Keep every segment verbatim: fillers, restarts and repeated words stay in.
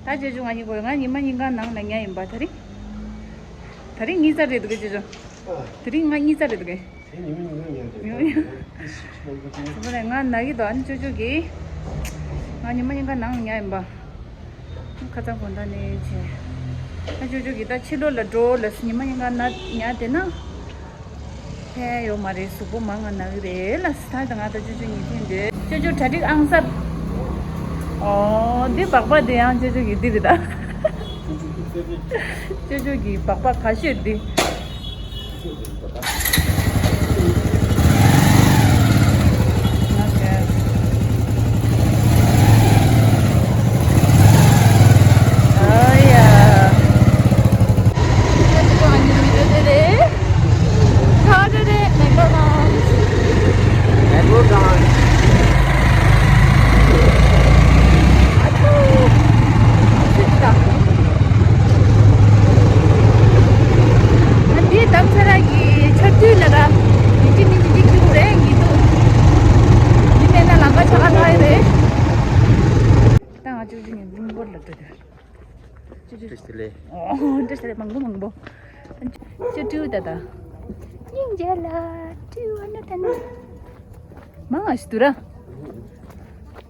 ད་ཅོ་ཅོ་ང་གཉིས་ཀོ་ང་ཉི་མ་གཉིས་ཀ་ནང་ལ་ཉལ་ཡིན་པ། དེ་རིང་། དེ་རིང་གཉིས་ཚར་རེད་འདུག་གས་ཅོ་ཅོ། དེ་རིང་ང་གཉིས་ཚར་རེད་འདུག་གས། དེ་ཉི་མ་གཉིས་ཀ་ཉལ་རེད། ཉི་མ་གཉིས་ཀ། སོ་རེད། ང་ན་གི་འདུག་ཨ་ནི་ཅོ་ཅོ་གིས་ང་ཉི་མ་གཉིས་ཀ་ནང་ཉལ་ཡིན་པ། ཁ་སང་དགོང་དག་ནས་བྱས། ཨ་ཅོ་ཅོ་གིས་ད་ཕྱི་ལོགས་ལ་འགྲོ་ལ་ཉི་མ་གཉིས་ཀ་ན་ཉལ་བསྡད་ན། ཕན་ཡོད་མ་རེད། གཟུགས་པོ་མང་ང་ན་གི་རེད་ལ། ད་ད་ང་དང་ཅོ་ཅོ་གཉིས་ཐེངས་འདྲ། ཅོ་ཅོ་གྲ་སྒྲིག་ཨང་གསར། ཨོ་འདི་སྦག་སྦག་འདི་ཡང་ཅོ་ཅོ་གི་འདི་རེད་ད། ཅོ་ཅོ་གི་སྦག་སྦག་ག་ཤོད་འདི། འདི་དམ་ཚ་ར་གི་ཆར་དུས་ལ་ར། ཡིན་གཅིག་མིན་གཅིག་འདི་ཁྱེར་དགོས་རེད་ཡིན་འདུག་འདི་མེད་ན་ལམ་ཁ་ཆག་ཁ་ལྷག་ཡོད་རེད། ད་ང་ཅོ་ཅོ་གཉིས་གླིང་སྐོར་ལ་འགྲོ་དུས། ཅོ་ཅོ། བཀྲ་ཤིས་བདེ་ལེགས། ཨོ་བཀྲ་ཤིས་བདེ་ལེགས། མང་པོ་མང་པོ། ཅོ་ཅོ་ད་ད། སྙིང་རྗེ་ལ་ཅོ་ཨ་ན་ད་ན། མང་ང་ཞིག་འདུག་ར།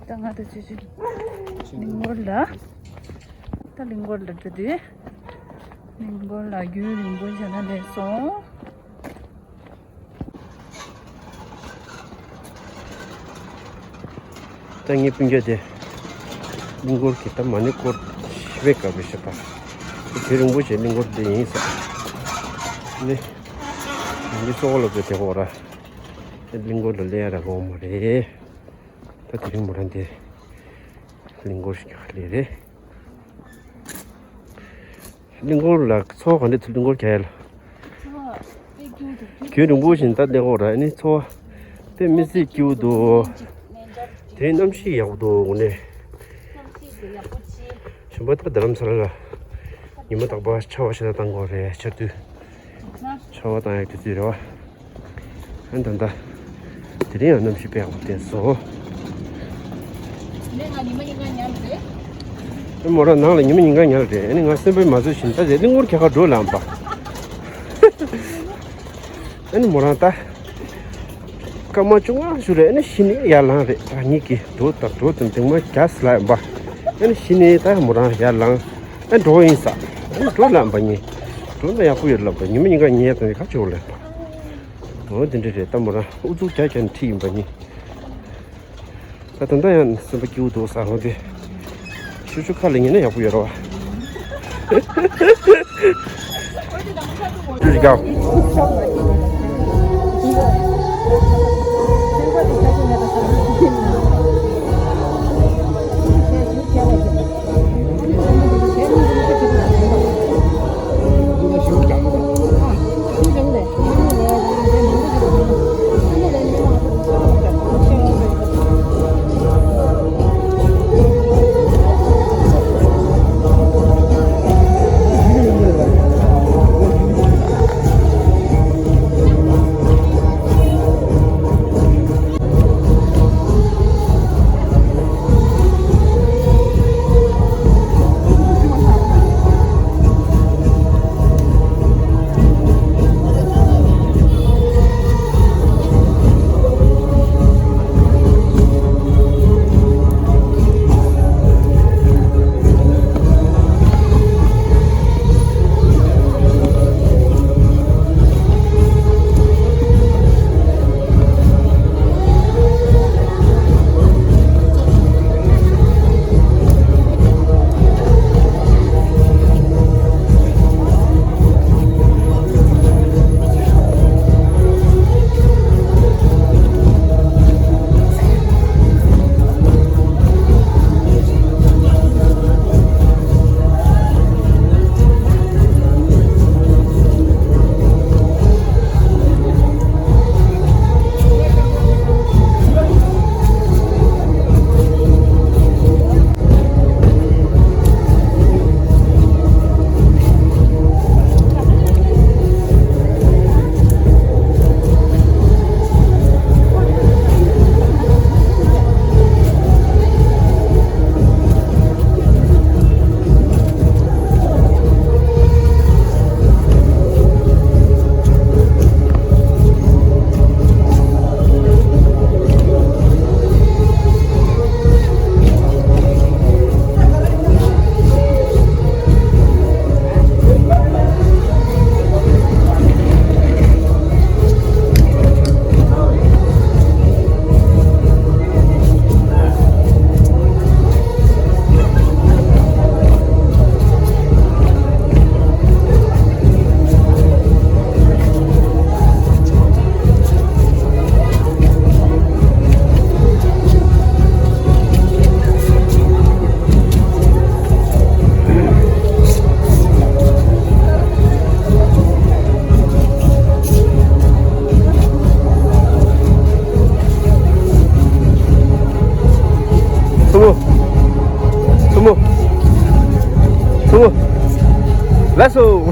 ད་ང་ད་ཅོ་ཅོ་གླིང་སྐོར་ལ། ད་གླིང་སྐོར་ལ་འགྲོ་དུས། གླིང་སྐོར་ལ་རྒྱུན་རིང་པོ་བྱས་ན་ལས་སོང་། ད་ངའི་སྤུན་ཀྱག་དེ་གླིང་སྐོར་གྱི་ད་མ་ཎི་སྐོར་ཞེ་པོ་དགའ་པོ་བྱེད་པ། དེ་རིང་པོ་བྱས་གླིང་སྐོར་དེ་ཡིན་ཟེར། ནི། ངའི་སོག་ལ་དེ་དེ་གོ་ར། གླིང་སྐོར་ལ་སླེབས་ཡ་ར་གོ་མ་རེད། ད་དེ་རིང་མོ་རང་དེ་གླིང་སྐོར་ཞིག་ག་ལེ་རེད། གླིང་སྐོར་ལ་ཚོར་བ་ག་འདྲ་འདུག་གླིང་སྐོར་རྒྱག་ཡ་ལ། རྒྱུན་རིང་པོ་བཞིན་ད་གླིང་སྐོར་ར་ཨ་ནི་ཚོར་བ་དཔེ་མི་སྲིད་སྐྱིད་པོ་འདུག་དེ་གནམ་གཤིས་ཡག་པོ་འདུག་དངོས་གནས། གནམ་གཤིས་དེ་ཡག་པོ་ཅིག་ཞིམ་པོ་ད་རྡ་རམ་ས་ལ་ལ་ཉི་མ་རྟག་པར་ཆར་པ་ཞེ་དྲག་བཏང་གི་ཡོད་རེད། ཆར་དུས་ཆར་པ་བཏང་ཡག་དུས་ཚོད་རེད་བ། ཨ་ནི་ད་ལྟ་དེ་རིང་ཡང་གནམ་གཤིས་དཔེ་ཡག་པོ་བསྟན་སོང་། ངས་ང་ཉི་མ་གཉིས་ཀ་ཉལ་རེད། ཨ་མོ་རང་ནང་ལ་ཉི་མ་གཉིས་ཀ་ཉལ་རེད། ཨ་ནི་ང་སེམས་པས་མ་བཟོད་བཞིན་ད་རེད་གླིང་སྐོར་ཁྱེད་ཀ་འགྲོ་ལངས་པ། ཨ་ནི་མོ་རང་ད་སྐར་མ་བཅོ་ལྔ་ཞིག་རེད། ཨ་ནི་གཞི་ནས་ཡར་ལངས་རེད། ད་ཉིད་ཀྱིས་འགྲོ་ད་འགྲོ་དང་དེང་མ་རྒྱ་སི་ལ་ཡིན་པ། ཨ་ནི་གཞི་ནས་ད་མོ་རང་ཡར་ལངས། ཨ་འགྲོ་ཡིན་ས། ཨ་འགྲོ་ལབ་པ་ཉིད། འགྲོ་ན་ཡག་པོ་ཡོད་ལབ་པ་ཉི་མ་གཉིས་ཀ་ཉལ་དང་ནི་ག་ཅིག་ལབ་པ། འོ་དེ་འདྲ་རེད་ད་མོ་རང་ཨུ་ཚུགས་རྒྱག་རྒྱག་ནས་ཁྲིད་ཡིན་པ་ཉིད། ད་ད་ལྟ་ཡང་སེམས་པ་སྐྱིད་པོ་འདུག་ས་འོ་དེ། ཤུ་ཤུ་ཁ་ལ་ཉལ་ན་ཡག་པོ་ཡོད་རེད་བ། Let's go.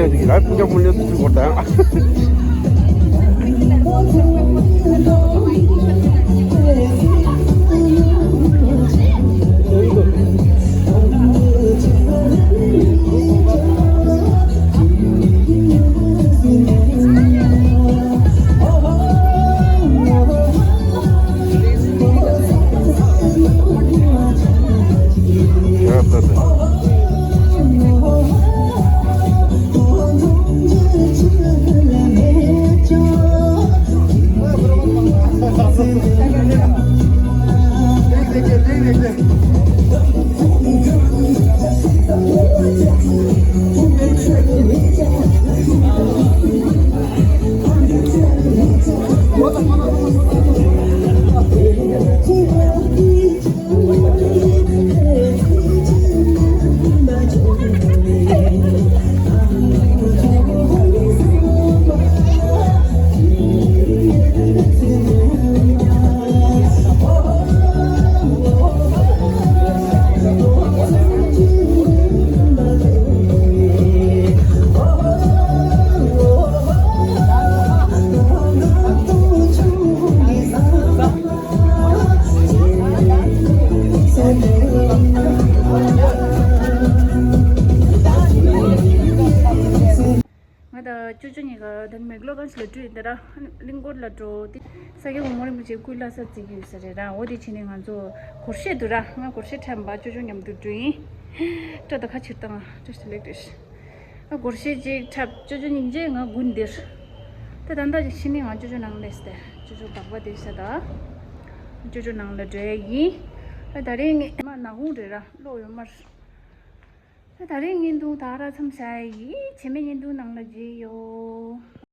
Right, punya punya tu kota. ང་དང་ཅོ་ཅོ་གཉིས་ཀ་ད་མེག་ལོ་གྷན་ཇི་ལ་འགྲོ་ཡིན་ད་ར། གླིང་སྐོར་ལ་འགྲོ་དེ། ས་སྐྱ་གོང་མ་རིན་པོ་ཆེ་སྐུ་ལྷ་ས་བརྩི་གི་ཡོད་ས་རེད་ར། འོ་དེ་བྱས་ནས་ང་ཚོ་སྒོར་གཞས་འདུག་ར། ང་སྒོར་གཞས་འཁྲབ་པ་ཅོ་ཅོ་མཉམ་དུ་འགྲོ་ཡིན། སྐྲ་དང་ཁ་ཕྱིར་བཏང་ང་སྐྲ་ཞིག་ལེགས་རེད། ང་སྒོར་གཞས་ཅིག་འཁྲབ། ཅོ་ཅོ་སྙིང་རྗེ། ང་དགུན་འདིར། ད་ད་ལྟ་ཅིག་ཕྱིན་ནས་ང་ཅོ་ཅོ་ནང་སླེབས་ཏེ། ཅོ་ཅོ་སྦག་སྦག་དེ་ས་ད། ཅོ་ཅོ་ནང་ལ་འགྲོ་ཡ་ཡིན། ད་ད་རེས་ངས་མ་ནག་ཁུང་རེད་ར། གློག་ཡོད་མ་རེད། ད་ད་རེས་བརྙན་ཐུང་ད་ར་མཚམས་བཞག་ཡིན། རྗེས་མའི་བརྙན་ཐུང་ནང་ལ་མཇལ་ཡོང་།